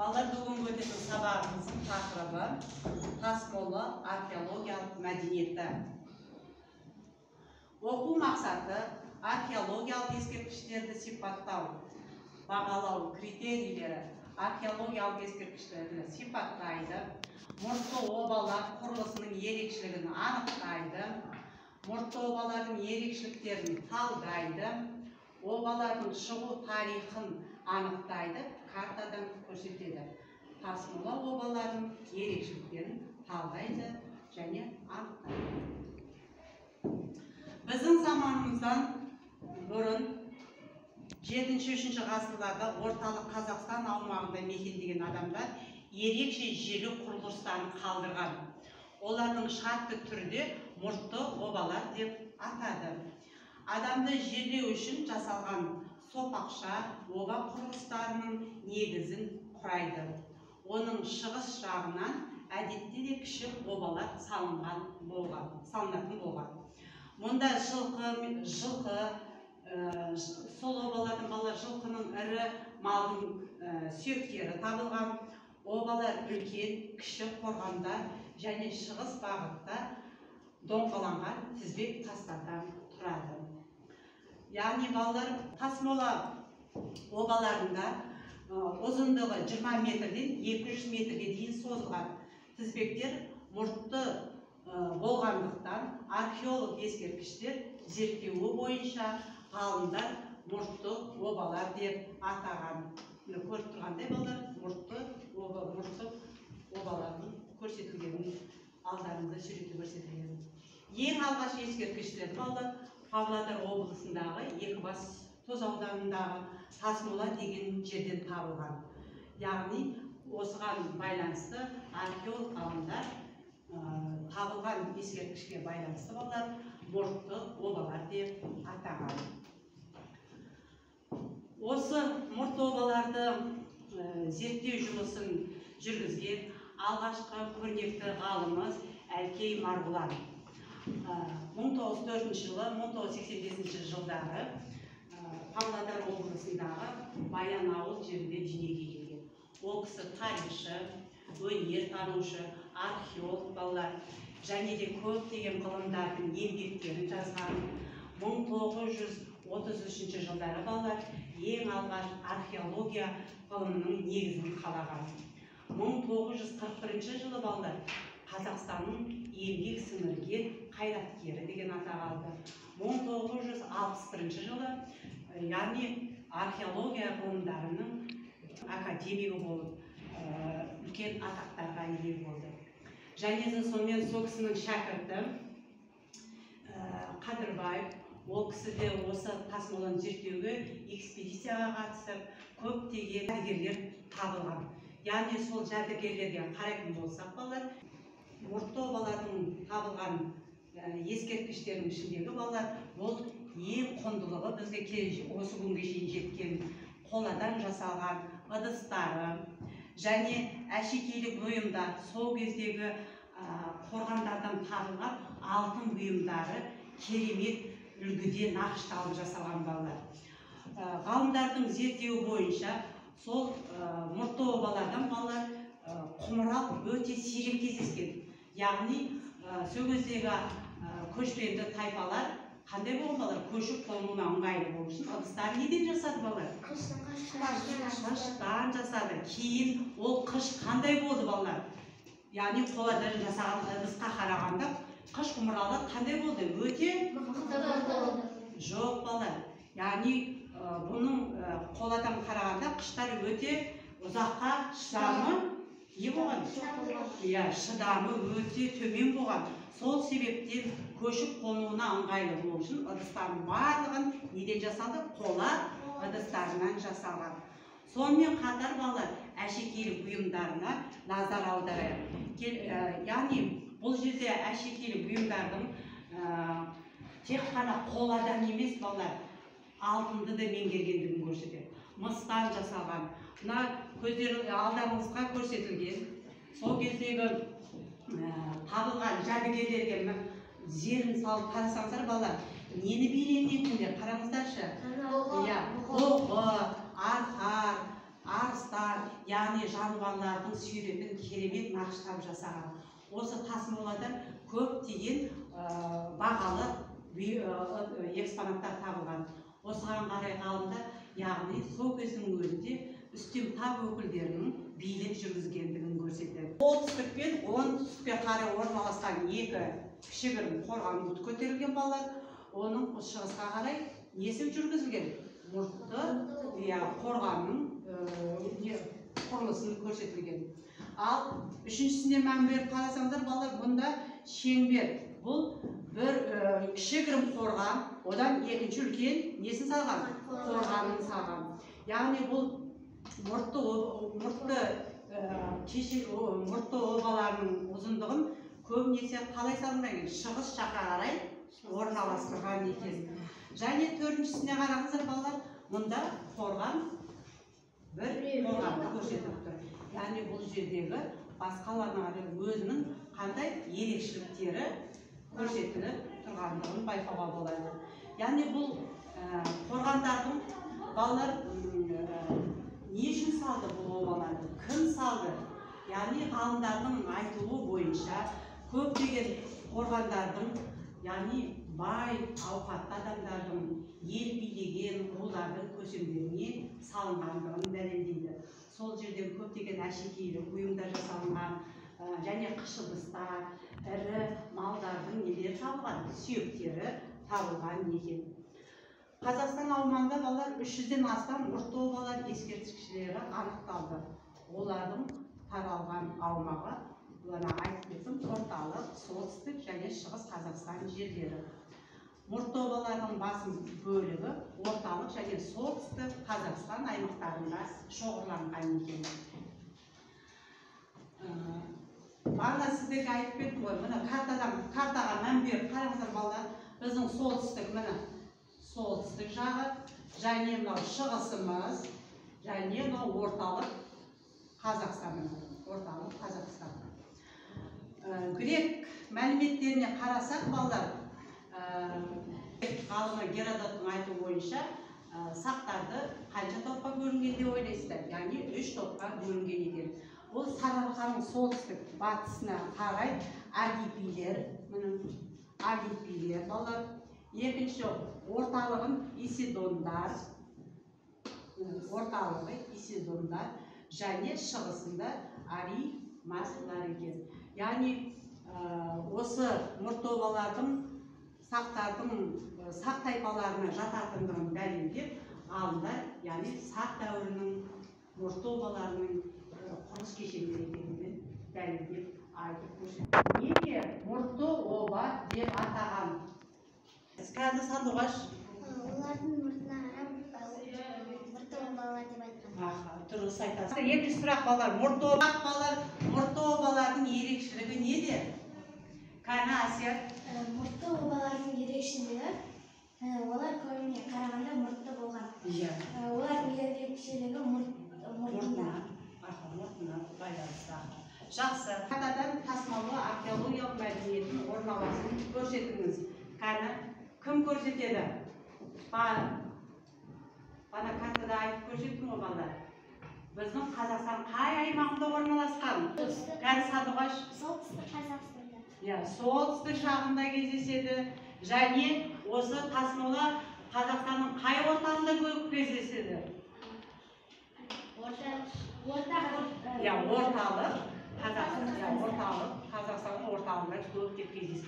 Балалар, бүгінгі өтетін сабағымыздың тақырыбы Тасмола археологиялық мәдениеті. Оқу мақсаты: археологиялық ескерткіштерді сипаттау, бағалау критерийлері, археологиялық ескерткіштерді сипаттайды, мұртты обалар құрылысының ерекшелігін анықтайды, мұртты обалардың ерекшеліктерін талдайды, обалардың шығу тарихын анықтайды, картадан көрсетеді. Тасмола обаларының ерекшеліктерін талдайды және анықтайды. Біздің заманымыздан бұрын 7-3 ғасырларда орталық Қазақстан аумағында мекендеген адамдар ерекше жерлеу құрылыстарын қалдырған. Олардың шартты түрде мұртты обалар деп атады. Адамды жерлеу үшін жасалған сопақша оба құрылыстарының негізін құрайды. Оның шығыс жағынан әдетте де кіші обалар салынатын болған. Мұнда жылқы, сол обалардың, балалар, жылқының, ірі малдың сүйектері табылған. Обалар үлкен, кіші қорғандар және шығыс бағытта доңғаланған тізбек тастардан тұрады. Яғни, балалар, Тасмола обаларында ұзындығы 20 метрден 200 метрге дейін созылған тізбектер мұртты болғандықтан, археолог ескерткіштер зерттеуі бойынша ғалымдар мұртты обалар деп атаған. Міне, көріп тұрғандай, балалар, мұртты обалардың көрсетілгенін, алдарыңызда суретте көрсетілген. Ең алғаш ескерткіштер, балалар, Павлодар облысындағы Екібастұз ауданындағы Тасмола деген жерден табылған. Яғни осыған байланысты археолог ғалымдар табылған ескерткішке байланысты, балалар, мұртты обалар деп атаған. Осы мұртты обаларды зерттеу жұмысын жүргізген алғашқы көрнекті ғалымымыз Әлкей Марғұлан. 1904 жылы, 1985 жылдары Павлодар облысындағы Баянауыл жерінде дүниеге келген. Ол кісі тарихшы, өнертанушы, археолог, балалар, және де көптеген ғылымдардың еңбектерін жазған. 1933 жылдары, балалар, ең алғаш археология ғылымының негізін қалаған. 1941 жылы, балалар, Қазақстанның еңбек сіңірген қайраткері деген атақ алды. 1961 жылы, яғни археология ғылымдарының академигі болып, үлкен атақтарға ие болды. Және де сонымен сол кісінің шәкірті Қадырбаев, ол кісі де осы Тасмоланы зерттеуге экспедицияға қатысып, көптеген жәдігерлер табылған. Яғни сол жәдігерлерге қарайтын болсақ, балалар, мұртты обалардың табылған ескерткіштердің ішіндегі, балалар, бұл ең құндылығы бізге осы күнге шейін жеткен қоладан жасалған ыдыстары және әшекейлік бұйымдар, сол кездегі қорғандардан табылған алтын бұйымдары керемет үлгіде нақышталып жасалған, балалар. Ғалымдардың зерттеуі бойынша сол мұртты обалардан, балалар, құмырал өте сирек кездескен. Яғни сол кездегі көшпенді тайпалар қандай болған, балалар? Көшіп қонуына ыңғайлы болу үшін ыдыстарын неден жасады, балалар? Қыштан жасады. Кейін ол қыш қандай болды, балалар? Яғни қоладан жасаған ыдысқа қарағанда қыш құмыралар қандай болды? Өте жоқ, балалар. Яғни бұның қоладан қарағанда қыштар өте ұзаққа шыдамы не болған? Иә, шыдамы өте төмен болған. Сол себептен көшіп қонуына ыңғайлы болу үшін ыдыстардың барлығын неден жасалды? Қола ыдыстарынан жасалған. Сонымен қатар, балалар, әшекейлік бұйымдарына назар аударайық. Яғни бұл жерде әшекейлік бұйымдардың тек қана қоладан емес, балалар, алтынды да меңгергендігін көрсетеді. Мыстан жасалған. Мына көздер алдарыңызға көрсетілген сол кездегі табылған жәдігерлерге зерін салып қарасаңыздар, балалар, нені бейнелейтіндер, қараңыздаршы. Иә, бұғы, арқар. Арыстан, яғни жануарлардың суретін керемет нақыштап жасаған. Осы Тасмоладан көптеген бағалы экспонаттар табылған. Осыған қарай ғалымдар, яғни сол кездің өзінде үстем тап өкілдерінің билік жүргізгендігін көрсетеді. Солтүстік пен оңтүстікке қарай орналасқан екі кішігірім қорған көтерілген балалар, оның шығысқа қарай несі жүргізілген? Мұртты, иә, қорғанның құрылысын көрсетілген. Ал үшіншісіне мән беріп қарасаңдар, балалар, бұнда шеңбер. Бұл бір кішігірім қорған, одан екінші үлкен несін салған? Қорғанын салған. Яғни бұл мұртты обаларының ұзындығын көбінесе қалай салынған екен? Шығыс жаққа қарай орналастырған екен. Және төртіншісіне қараңыздар, балалар, мұнда қорған бір қорғанды көрсетіп тұр. Яғни бұл жердегі басқаларына қарай өзінің қандай ерекшеліктері көрсетіліп тұрғандығын байқауға болады. Яғни бұл қорғандардың балалар не үшін салды бұл обаларды? Кім салды? Яғни ғалымдардың айтуы бойынша көптеген қорғандардың, яғни бай ауқатты адамдардың, ел билеген рулардың көсемдеріне салынғандығын дәлелдейді. Сол жерден көптеген әшекейлі бұйымдар жасалынған, және қыш ыдыстар, ірі малдардың нелері табылған, сүйектері табылған екен. Қазақстан аумағында балалар 300-ден астам мұртты обалар ескерткіштері анықталды. Олардың таралған аумағы, бұларға айтып кеттім, орталық, солтүстік және шығыс Қазақстан жерлері. Мұртты обалардың басым бөлігі орталық және солтүстік Қазақстан аймақтарында шоғырланған екен. Бағана сіздерге айтып кеттім ғой, міне картаға мән беріп қараңыздар, балалар, біздің солтүстік, міне солтүстік жағы, және мынау шығысымыз, және мынау орталық Қазақстан, орталық Қазақстан. Грек мәліметтеріне қарасақ, балалар, ғалымы Геродоттың айтуы бойынша сақтарды қанша топқа бөлінген деп ойлайсыздар? Яғни 3 топқа бөлінген екен. Ол Сарыарқаның солтүстік батысына қарай агипилер, міне агипилер балалар. Екінші орталығын исидондар, орталығы исидондар, және шығысында аримаслар екен. Яғни осы мұртты обалардың сақтардың сақ тайпаларына жататындығын дәлелдеп, ғалымдар, яғни сақ дәуірінің мұртты обаларының құрылыс кешендері екендігін дәлелдеп айтып көрсетті. Неге мұртты оба деп атаған? Кәні Сандуғаш? Олардың мұртына қарап мұртты обалар деп айтқан. Аха, дұрыс айтасыз. Екінші сұрақ, балалар, мұртты оба, балалар, мұртты обалардың ерекшелігі неде? Кәні Әсия? Мұртты обалардың ерекшелігі, олар көбіне қарағанда мұртты болған. Иә. Олардың ерекшелігі мұртында. Аха, мұртына байланысты. Жақсы. Картадан Тасмола археологиялық мәдениетінің орналасуын көрсетіңіз. Кәні, кім көрсетеді? Бана картада айтып көрсеттім ғой, балалар. Біздің Қазақстан қай аймағында орналасқан? Кәні Сандуғаш? Солтүстік Қазақстанда. Иә, солтүстік жағында кездеседі. Және осы Тасмола Қазақстанның қай орталығында көп кездеседі? Орталық Қазақстан, орталық Қазақстанның орталығында көптеп кездескен.